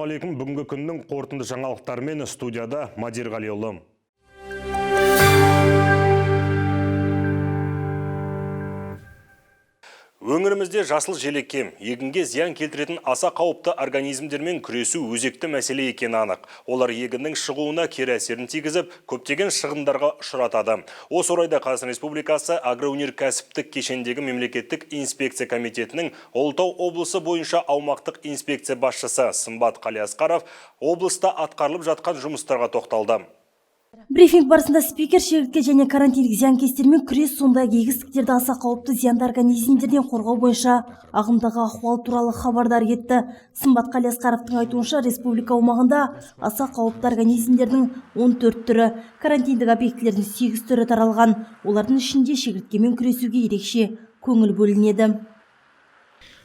Ассалаумағалейкум. Бүгінгі күннің қорытынды жаңалықтарымен студияда Мадир Ғалиұлы. Өңірімізде жасыл желекке, егінге зиян келтіретін аса қауіпті организмдермен күресу өзекті мәселе екені анық. Олар егіннің шығуына кері әсерін тигізіп, көптеген шығындарға ұшыратады. Осы орайда Қазақстан Республикасы агроөнеркәсіптік кешендегі мемлекеттік инспекция комитетінің Ұлытау облысы бойынша аумақтық инспекция басшысы Сымбат Қалиасқаров облыста атқарылып жатқан жұмыстарға тоқталды. Брифинг барысында спикер шегіртке және карантиндік зиянкестермен күрес, сондай-ақ егістіктерді аса қауіпті зиянды организмдерден қорғау бойынша ағымдағы ахуал туралы хабардар етті. Сымбат Қалиасқаровтың айтуынша, республика аумағында аса қауіпті организмдердің 14 түрі, карантиндік объектілердің 8 түрі таралған. Олардың ішінде шегірткемен күресуге ерекше көңіл бөлінеді.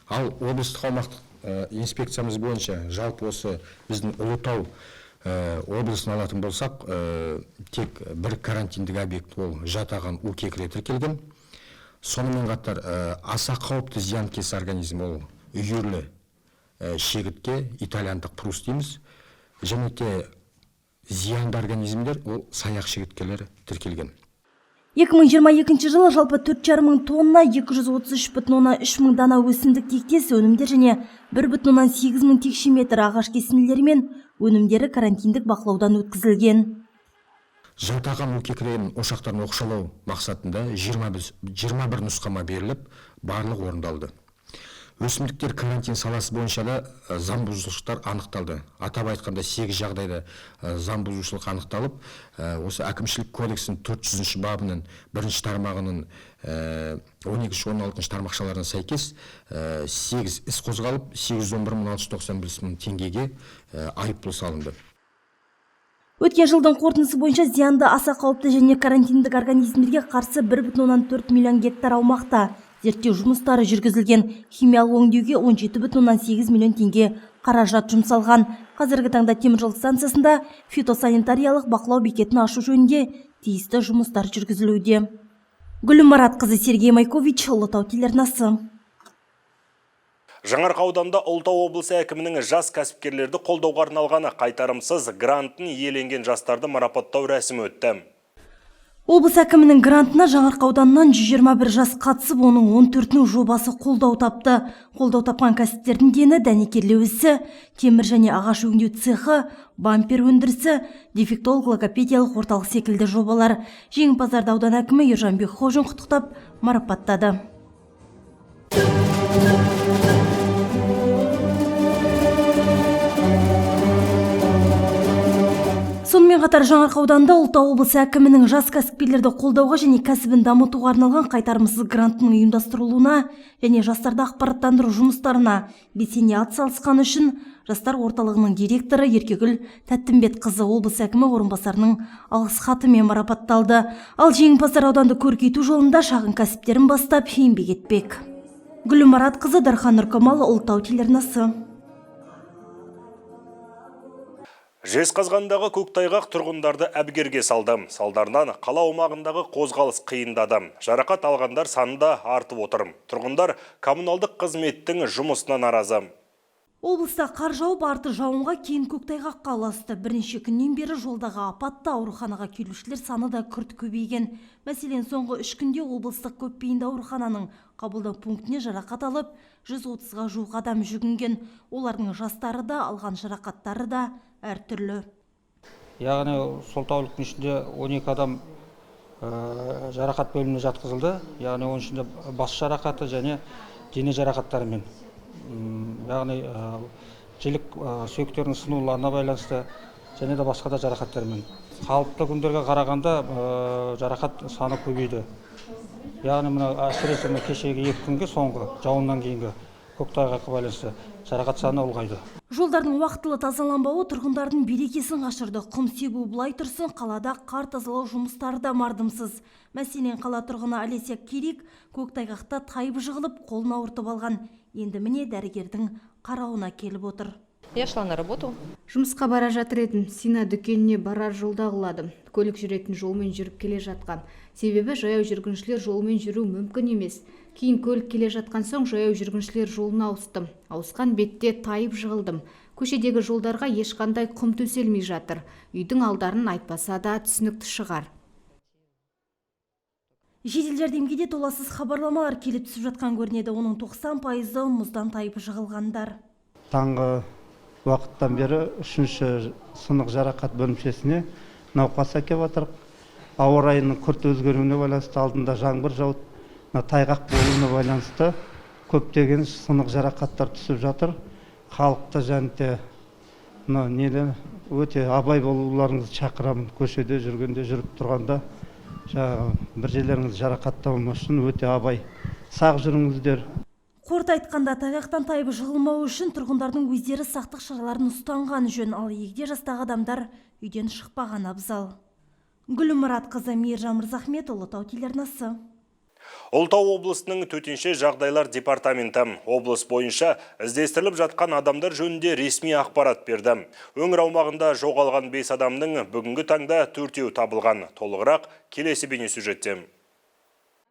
Ал облыстық аумақтық инспекциямыз бойынша жалпы осы біздің Ұлытау облысын алатын болсақ, тек бір карантиндік объект, ол Жатаған у кекіре тіркелген. Сонымен қатар аса қауіпті зиянкес организм ол үйірлі шегіртке, итальяндық прус дейміз, және де зиянды организмдер ол саяқ шегірткелер тіркелген. 2022 жылы жалпы 4,5 мың тонна 233,3 мың дана өсімдік тектес өнімдер және 1,8 мың текше метр ағаш кесінділері мен өнімдері карантиндік бақылаудан өткізілген. Жатаған у кекіренің ошақтарын оқшаулау мақсатында 21 нұсқама беріліп, барлығы орындалды. Өсімдіктер карантин саласы бойынша да заң бұзушылықтар анықталды. Атап айтқанда, 8 жағдайда заң бұзушылық анықталып, осы әкімшілік кодекстің 400 бабының бірінші тармағының 12-16 тармақшаларына сәйкес 8 іс қозғалып, 811 695 мың теңгеге айыппұл салынды. Өткен жылдың қорытындысы бойынша зиянды, аса қауіпті және карантиндік организмдерге қарсы 1,4 миллион гектар аумақта зерттеу жұмыстары жүргізілген. Химиялық өңдеуге 17,8 миллион теңге қаражат жұмсалған. Қазіргі таңда теміржол станциясында фитосанитариялық бақылау бекетін ашу жөнінде тиісті жұмыстар жүргізілуде. Гүлім Маратқызы, Сергей Майкович, Ұлытау телеарнасы. Жаңарқа ауданында Ұлытау облысы әкімінің жас кәсіпкерлерді қолдауға арналған қайтарымсыз грантын иеленген жастарды марапаттау рәсімі өтті. Облыс әкімінің грантына Жаңарқа ауданынан 121 жас қатысып, оның 14-інің жобасы қолдау тапты. Қолдау тапқан кәсіптердің дені дәнекерлеу ісі, темір және ағаш өңдеу цехы, бампер өндірісі, дефектолог логопедиялық орталық секілді жобалар. Жеңімпаздарды аудан әкімі Ержан Бекқожин құттықтап марапаттады. Сонымен қатар Жаңарқа ауданында Ұлытау облысы әкімінің жас кәсіпкерлерді қолдауға және кәсібін дамытуға арналған қайтарымсыз грантының ұйымдастырылуына және жастарды ақпараттандыру жұмыстарына белсене атсалысқаны үшін жастар орталығының директоры Еркегүл Тәттімбетқызы облыс әкімі орынбасарының алғыс хатымен марапатталды. Ал жеңімпаздар ауданды көркейту жолында шағын кәсіптерін бастап еңбек етпек. Гүлім Маратқызы, Дархан Нұркамал, Ұлытау телеарнасы. Жезқазғандағы көктайғақ тұрғындарды әбігерге салды. Салдарынан қала аумағындағы қозғалыс қиындады. Жарақат алғандар саны да артып отыр. Тұрғындар коммуналдық қызметтің жұмысына наразы. Облыста қар жауып, арты жауынға, кейін көктайғаққа ұласты. Бірнеше күннен бері жолдағы апатты ауруханаға келушілер саны да күрт көбейген. Мәселен, соңғы 3 күнде облыстық көпбейінді аурухананың қабылдау пунктіне жарақат алып, 130-ға жуық адам жүгінген. Олардың жастары да, алған жарақаттары да әртүрлі. Яғни сол тәуліктің ішінде 12 адам жарақат бөліміне жатқызылды. Яғни оның ішінде бас жарақаты және дене жарақаттарымен. Яғни жілік сүйектерінің сынуларына байланысты және де басқа да жарақаттармен. Қалыпты күндерге қарағанда жарақат саны көбейді. Яғни мына әсіресе мына кешегі 2 күнге соңғы жауыннан кейінгі көктайғаққа байланысты жарақат саны ұлғайды. Жолдардың уақытылы тазаланбауы тұрғындардың берекесін қашырды. Құм себу былай тұрсын, қалада қар тазалау жұмыстары да мардымсыз. Мәселен, қала тұрғыны Олеся Кирик көктайғақта тайып жығылып, қолын ауыртып алған. Енді міне дәрігердің қарауына келіп отыр. Я шла на работу. Жұмысқа бара жатыр едім. Сина дүкеніне барар жолда құладым. Көлік жүретін жолмен жүріп келе жатқам. Себебі жаяу жүргіншілер жолмен жүру мүмкін емес. Кейін көлік келе жатқан соң жаяу жүргіншілер жолына ауыстым. Ауысқан бетте тайып жығылдым. Көшедегі жолдарға ешқандай құм төселмей жатыр. Үйдің алдарын айтпаса да түсінікті шығар. Жедел жәрдемге де толассыз хабарламалар келіп түсіп жатқан көрінеді. Оның 90%-ы мұздан тайып жығылғандар. Таңғы уақыттан бері үшінші сынық жарақат бөлімшесіне науқас әкеп жатырық. Ауа райының күрт өзгеруіне байланысты, алдында жаңбыр жауып, мына тайғақ болуына байланысты көптеген сынық жарақаттар түсіп жатыр. Халықты және де мына неден өте абай болуларыңызды шақырамын. Көшеде жүргенде, жүріп тұрғанда, жаңағы бір жерлеріңіз жарақаттамас үшін өте абай, сақ жүріңіздер. Қорыта айтқанда, тайғақтан тайып жығылмау үшін тұрғындардың өздері сақтық шараларын ұстанғаны жөн, ал егде жастағы адамдар үйден шықпаған абзал. Гүлім Мұратқызы, Мейіржан Мырзахметұлы, Ұлытау телеарнасы. Ұлытау облысының төтенше жағдайлар департаменті облыс бойынша іздестіріліп жатқан адамдар жөнінде ресми ақпарат берді. Өңір аумағында жоғалған 5 адамның бүгінгі таңда төртеуі табылған. Толығырақ келесі бейнесюжетте.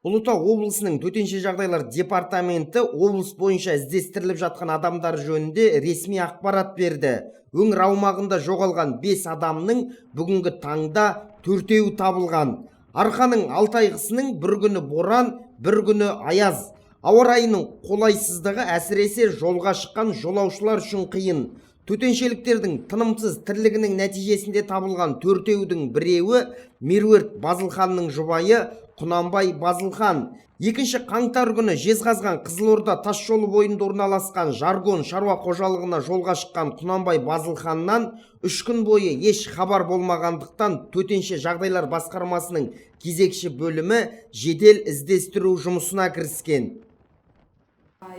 Ұлытау облысының төтенше жағдайлар департаменті облыс бойынша іздестіріліп жатқан адамдар жөнінде ресми ақпарат берді. Өңір аумағында жоғалған 5 адамның бүгінгі таңда төртеуі табылған. Арқаның алты ай қысының бір күні боран, бір күні аяз. Ауа райының қолайсыздығы әсіресе жолға шыққан жолаушылар үшін қиын. Төтеншеліктердің тынымсыз тірлігінің нәтижесінде табылған төртеудің біреуі Меруерт Базылханның жұбайы Құнанбай Базылхан. 2 қаңтар күні Жезқазған Қызылорда тас жолы бойында орналасқан Жаргон шаруа қожалығына жолға шыққан Құнанбай Базылханнан 3 күн бойы еш хабар болмағандықтан, төтенше жағдайлар басқармасының кезекші бөлімі жедел іздестіру жұмысына кіріскен.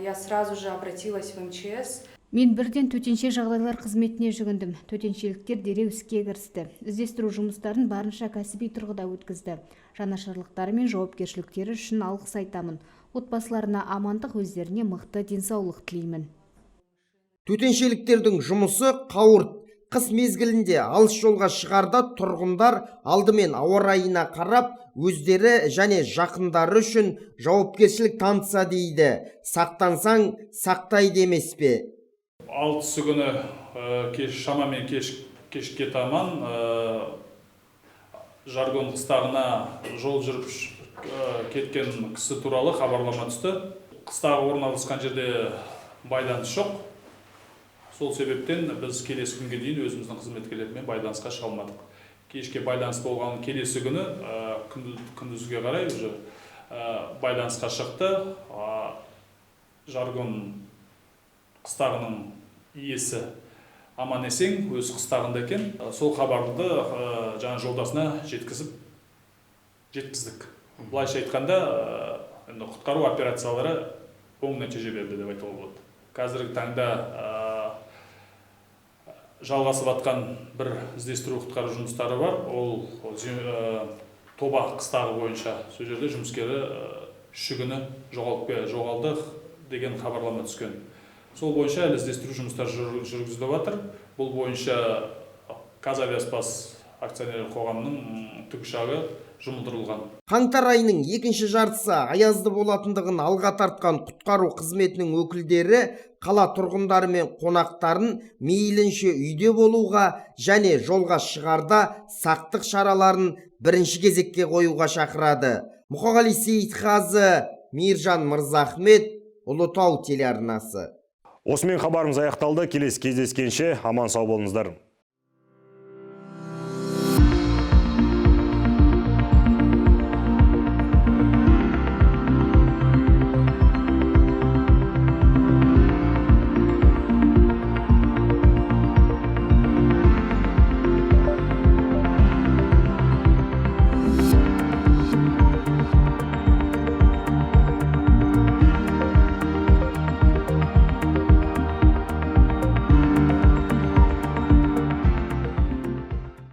Я сразу же обратилась в МЧС. Мен бірден төтенше жағдайлар қызметіне жүгіндім. Төтеншеліктер дереу іске кірісті. Іздестіру жұмыстарын барынша кәсіби тұрғыда өткізді. Жанашырлықтары мен жауапкершіліктері үшін алғыс айтамын. Отбасыларына амандық, өздеріне мықты денсаулық тілеймін. Төтеншеліктердің жұмысы қауырт. Қыс мезгілінде алыс жолға шығарда тұрғындар алдымен ауа райына қарап, өздері және жақындары үшін жауапкершілік танытса дейді. Сақтансаң, сақтайды емес пе? 6-сы күні кеш, шамамен кешке таман Жаргон қыстағына жол жүріп кеткен кісі туралы хабарлама түсті. Қыстағы орналасқан жерде байланыс жоқ. Сол себептен біз келесі күнге дейін өзіміздің қызметкерлермен байланысқа шыға алмадық. Кешке байланыс болған, келесі күні күндізге қарай уже байланысқа шықты. Жаргон қыстағының иесі аман есен өз қыстағында екен. Сол хабарды жаңа жолдасына жеткіздік. Былайша айтқанда, енді құтқару операциялары оң нәтиже берді деп айтуға болады. Қазіргі таңда жалғасып жатқан бір іздестіру құтқару жұмыстары бар. Ол Тоба қыстағы бойынша, сол жерде жұмыскері үші күні жоғалды деген хабарлама түскен. Сол бойынша әлі іздестіру жұмыстары жүргізіліп жатыр. Бұл бойынша «КазАвиаСпас» акционерлік қоғамының тікұшағы жұмылдырылған. Қаңтар айының екінші жартысы аязды болатындығын алға тартқан құтқару қызметінің өкілдері қала тұрғындары мен қонақтарын мейлінше үйде болуға және жолға шығарда сақтық шараларын бірінші кезекке қоюға шақырады. Мұқағали Сейітқазы, Мейіржан Мырзахмет, Ұлытау телеарнасы. Осымен хабарымыз аяқталды. Келесі кездескенше аман сау болыңыздар.